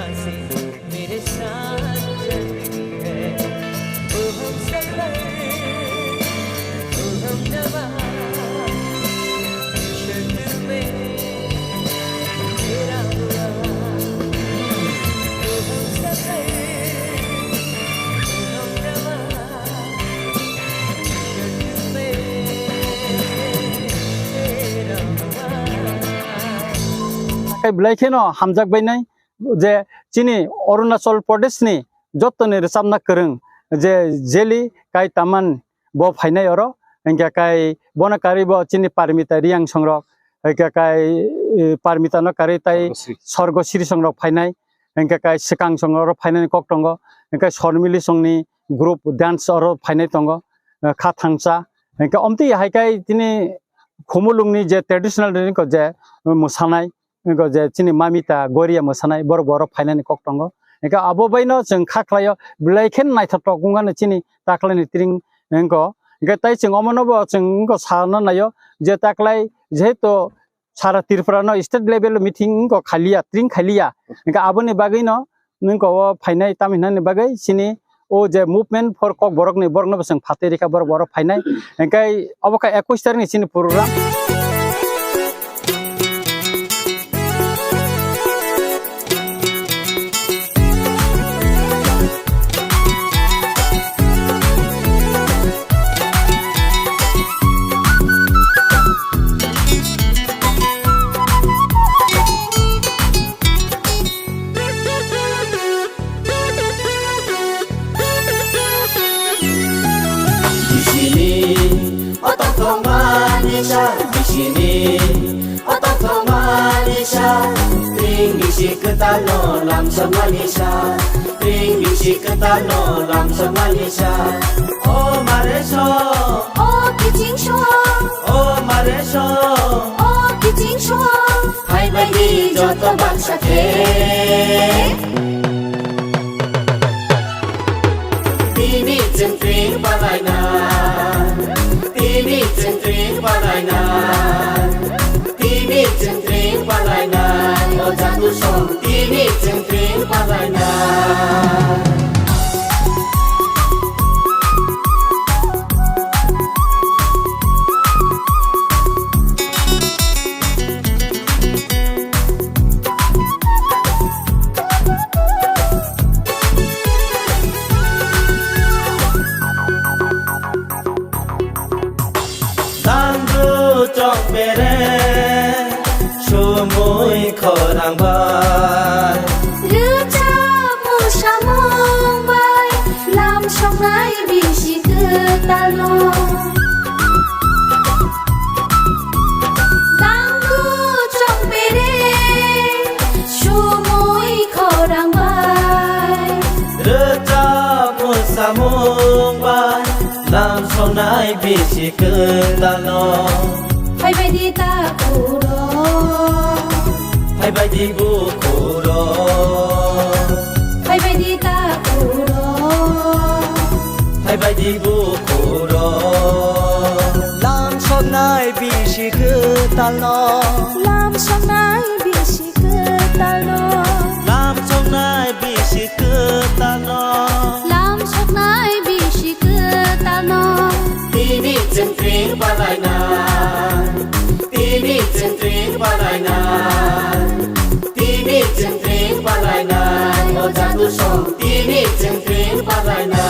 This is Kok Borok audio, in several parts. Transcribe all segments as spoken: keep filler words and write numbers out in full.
मेरे साथ चलती है वो हम सफर, वो हम नवा, शक्ल में तेरा हुआ, वो हम सफर, वो हम नवा। Belai kheno hamjak bainai je chini Arunachal Pradesh ni jottoni rwchapna kwrwng je Jeli Kai Taman bo phainai oro, hingkhe kai bono karwi bo chini Parmita Riang songrok, hingkhe kai, eh, Parmita no karwi tai Sorgosri. Sorgosri songrok phainai, hingkhe kai swkang song oro phainani kok tongo, hingkhe Sormili songni group dance oro phainai tongo, eh, kha thangsa, hingkhe omtwi hai kai tini Khumulwngni je traditional ni ko je, eh, mwsanai, ko je chini Mamita Goria mwsanai, borok bo oro phainani kok tongo. Hingkhe abo baino chwng kha khlaio, belai khe naithotok wngkha chini taklaini tring wngkha. Hingkhe tai chwng omono bo chwng wngkha sana naio je taklai jehetu sara Tripura no state level meeting wngkha khaliya, tring khaliya. Hingkhe aboni bagwi no nwng ko o phainai tam hinani bagwi chini o je movement for Kokborok ni borok no bwswng phatwi rikha borok borok phainai. Hingkhe obo kha ekwis tarik ni chini program. Bisini otok thongmani sa, bisini otok thongmani sa, tring bisi kwtal no lamsokmani sa, tring bisi kwtal no lamsokmani sa. O mare so, o kiching so, o mare so, o kiching so. Hai bai di joto baksa khe. Tini chwng tring palaina. Tini chwng tring palaina. Tini chwng tring palaina. O jadu song tini chwng tring palaina. Tangbu chok bere, sumui khorang bai. Rwchapmung samung bai, lam songnai bisi kwtal no. Tangbu chok bere, sumui khorang bai. Rwchapmung samung bai, lam songnai bisi kwtal no. Hai bai di ta kuro. Hai bai di bu kuro. Hai bai di ta kuro. Hai bai di bu kuro. Lam songnai bisi kwtal no. Lam songnai bisi kwtal no. Lam songnai bisi kwtal no. Lam songnai bisi kwtal no. Tini chwng tring palaina. Tini chwng tring palaina. Tini chwng tring palaina. O jadu song tini chwng tring palaina.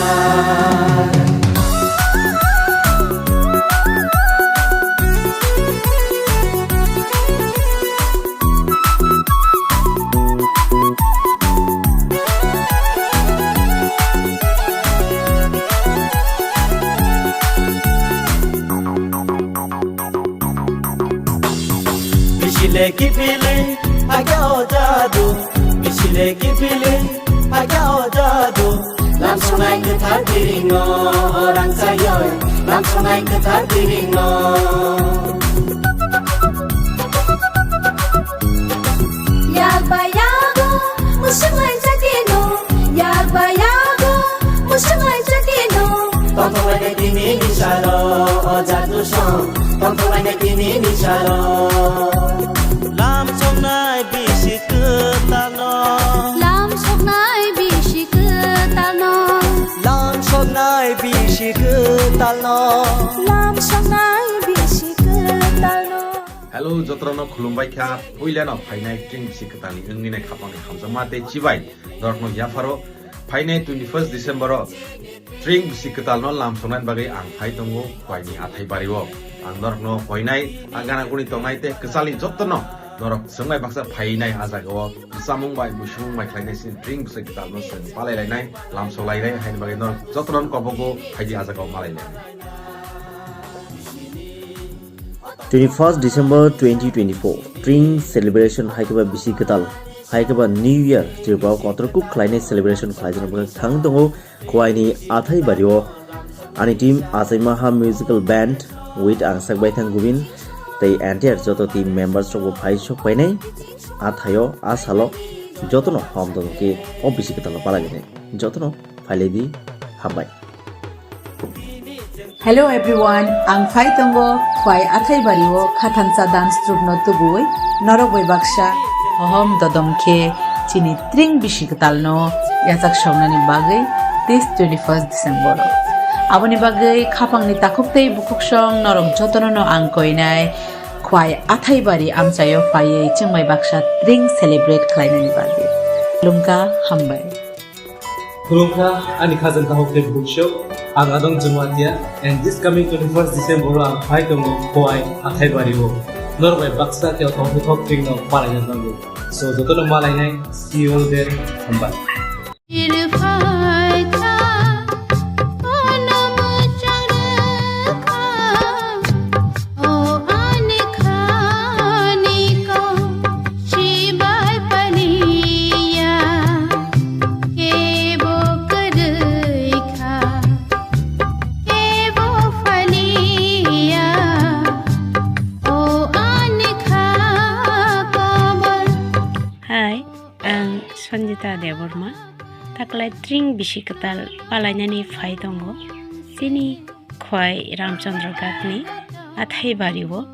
Bisile kipile aga o jadu, bisile kipile aga o jadu. Lamsonai kwthar biringno orang sayoi, lamsonai kwthar biringno. Yak ba yago, musunglai chakino, yak ba yago, musunglai chakino. Tongtonglainai tini ni salo, o jadu song, tongtonglainai tini ni salo. Lamsonai bisi kwtal no. Lam Jotono khulumbai kha, puilano phainai tring bisi kwtalni wngwi nai khapangni hamjakma tei chibai norokno yapharo phainai twenty first December o tring bisi kwtalno lamsoknani bagwi ang phai tongo Khowaini Athai Bario. Ang norokno koinai, a gana guni tongnai tei kwchalni jotono norok chwngbai baksa phainai a jagao chamung bai, muisung bai khlainai sini tring bisi kwtalno chwng palai lainai, lamsok lainai, haini bagwi norok jotono kobogo phaidi a jagao malai lainai. Twenty first December twenty twenty four, tring celebration hai khe ba bisi kwtal, hai khe ba New Year Tripura o kotor kuk khlainai celebration khlaijak thang tongo Khowaini Athai Bario. Ani team Achai Maha Musical Band with ang sak bai thang Gubin tei entire joto team members rok bo phai sok painai. A thaio, a salo jotono hom tong khe o bisi kwtal no palai lainai. Jotono phai lai di, hambai. Hello everyone, ang phai tongo Khwai Athai Bario Khathansa dance troupe no tubui norok bai baksa hohom dodom khe chini tring bisi kwtal no yachak songnani bagwi this twenty first December o. Aboni bagwi khapangni takhuk tei bukhuk song norok jotono no ang koinai Khwai Athai Bari amchaio phaiwi chwng bai baksa tring celebrate khlainani bagwi. Khulumkha, hambai. Khulumkha, ani khajang tahok tei bukhuk song, ang Adong Jamatia, and this coming twenty first December o ang phai tongo Khwai Athai Bario. Norok bai baksa khe o tongthok tring no palaina nango. So, jotono malainai, see you all there, hambai. Hai, ang Sanjita Debbarma. Taklai tring bisi kwtal palainani phai tongo chini Khwai Ramchandra Ghatni Athai Bario.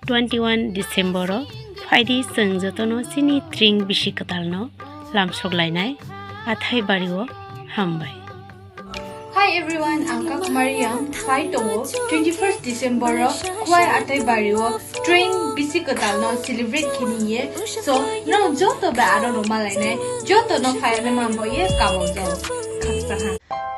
Twenty one December o phaidi chwng jotono chini tring bisi kwtalno lamsok lainai Athai Bario, hambai. Hi everyone, ang Kakmari Yang, phai tongo twenty first December o Khwai Athai Bario tring bisi kwtalno celebrate khini ye. So, no joto bai aro no malainai, joto no phai ani mambo ye kamo jo. Khaksa ha.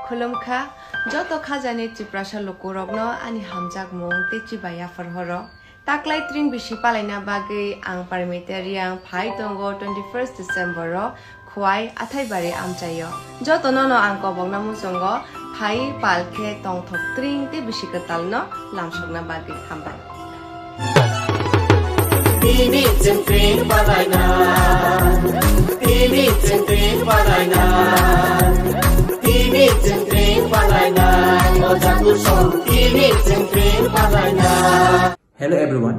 Khulumkha, joto khajani Tiprasa lukurokno ani hamjakmung tei chibai yaphar horo. Taklai tring bisi palaina bagwi ang Parmita Riang phai tongo twenty first December o Khwai Athai Bari amchaio. Jotono no ang kobokna muchungo phai pal khe tongthok tring tei bisi kwtalno lamsokna bagwi hambai. Tini chwng tring palaina, tini chwng tring palaina, tini chwng tring palaina, o jaku song, tini chwng tring palaina. Hello everyone,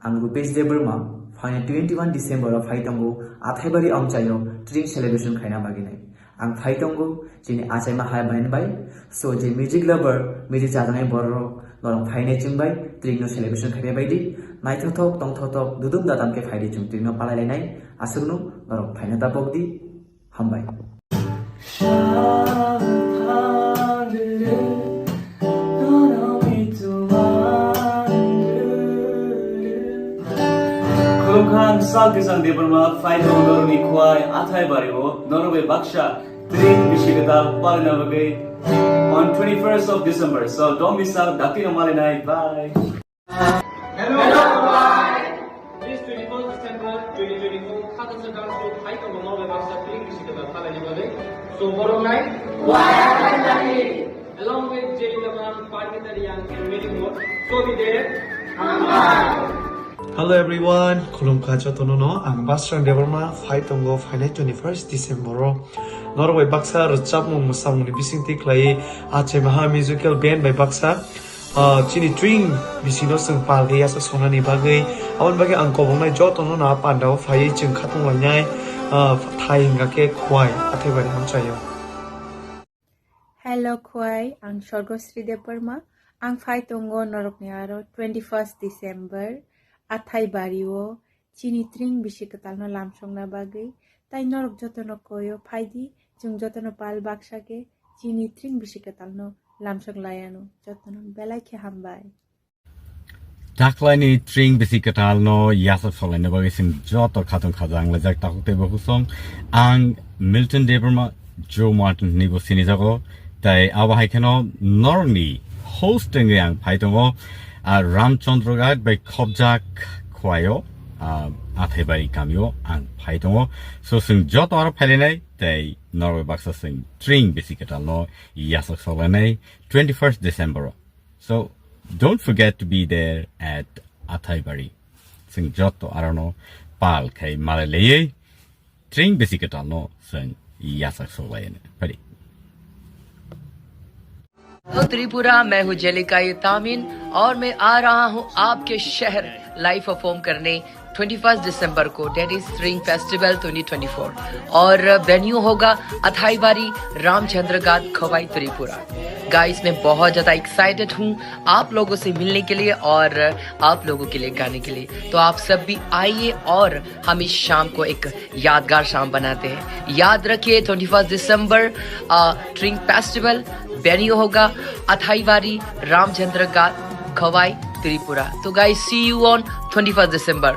ang Rupesh Debbarma, phainai twenty one December o phai tongo Athaibari amchaio tring celebration khaina bagwi nai. Ang phai tongo chini achaima hai bai bai, so je music lover, music chajaknai borok norok phainai chwng bai tring no celebration khainai bai di, naithothok tongthothok dudum dadam khe phai di chwng tring no palai lainai, aswk no norok phaina da pok di. Hambai. Khulumkha, ang Sal Kisang Debbarma, phai tongo norokni Khwai Athaibari o, norok bai baksa tring bisi kwtal palaina bagwi on twenty first of December. So don't miss out, dakti no malainai. Bye. Hello, bye. This twenty-first December twenty twenty-four, Khatungsa Dance Troupe hai tongo norok bai baksa tring bisi kwtal palaina bagwi. So, borok nai. Along with J D Lamang, Parmita Riang, and many more. So be there. Hello everyone, khulumkha jotono no, ang Basrang Debbarma, phai tongo phainai twenty first December o. Norok bai baksa rwchapmung mwsamungni bisingtwi khlaiwi Achai Maha Musical Band bai baksa Ah, chini tring bisino chwng pal khe yasa sonani bagwi, aboni bagwi ang koboknai jotono no a pandao phaiwi chwng khatung lainai, ah, thai hwnga khe Khwai Athaibari amchaio. Hello Khwai, ang Sorgosri Debbarma. Ang phai tongo norokni aro twenty first December Athaibari o chini tring bisi kwtalno lamsokna bagwi, tai norok jotono koyo phaidi, chwng jotono pal baksa khe chini tring bisi kwtalno lamsok laiano, jotono belai khe hambai. Taklaini tring bisi kwtalno yasok solaina bagwi chwng joto khatung khajang laijak takhuk tei bukhuk song. Ang Milton Debbarma, Joe Martin hinwi bo sinijago. Tei abo hai kheno norokni host wngwi ang phai tongo. Ah, Ramchandra Ghat bai khobjak Khwaio, ah, Athaibari kamio ang phai tongo. So chwng joto aro phailainai tei norok baksa chwng tring bisi kwtalno yasok solainai twenty-first December o. So don't forget to be there at Athaibari. Chwng joto arono pal khai malai laiwi tring bisi kwtalno chwng yasok solainai. Phari. Hello Tripura, मैं हूँ जेलिका ये तामिन और मैं आ रहा हूँ आपके शहर लाइव परफॉर्म करने ट्वेंटी फर्स्ट दिसंबर को, date is string festival twenty twenty four. और वेन्यू होगा अथाईबारी रामचंद्र घाट, खवाई, त्रिपुरा। गाइस, मैं बहुत ज्यादा एक्साइटेड हूँ आप लोगों से मिलने के लिए और आप लोगों के लिए गाने के लिए। तो आप सब भी आइए और हम इस शाम को एक यादगार शाम बनाते हैं। याद रखिए, ट्वेंटी फर्स्ट दिसंबर, अ, ट्रिंग फेस्टिवल, वेन्यू होगा अथाईबारी रामचंद्र घाट, खवाई, त्रिपुरा। तो guys, see you on twenty first December.